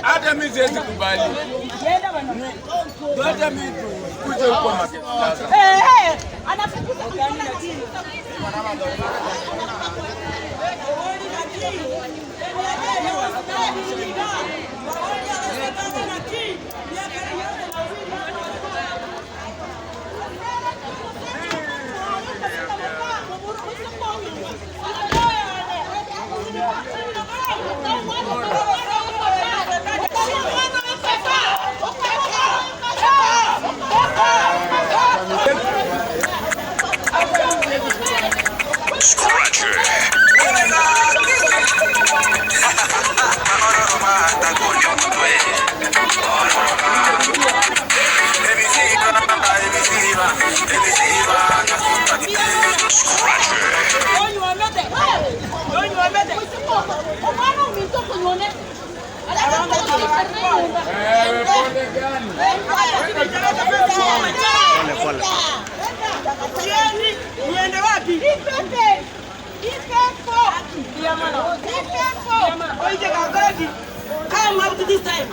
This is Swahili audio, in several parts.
Hata mimi siwezi kubali. Hata mimi kuje huko sasa. Anafukuza Niende wapi? Come up to this time.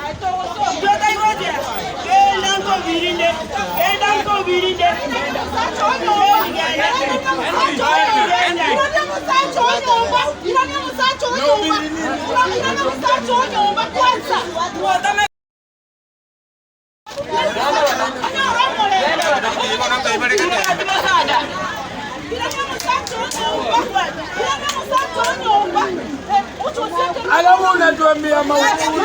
Alafu unatuambia mauzuri.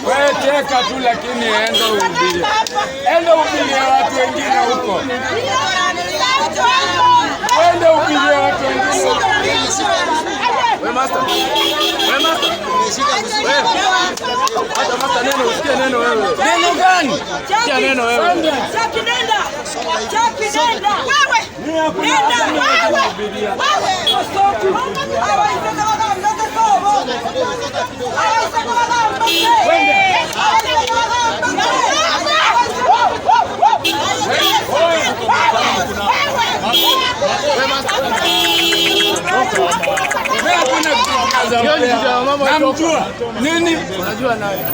Wewe cheka tu, lakini enda uhubirie. Enda uhubirie watu wengine huko. Enda uhubirie watu wengine huko. Wewe master. Wewe master. Wewe. Hata master neno usikie neno wewe. Neno gani? Sikia neno wewe. Chaki nenda. Chaki nenda. Wewe. Nenda wewe. Wewe. Mimi hakuna kitu namjua. Nini? Unajua naye.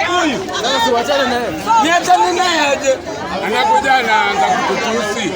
Huyu. Sasa siwachane naye. Niachane naye aje? Anakuja anaanza kututusi.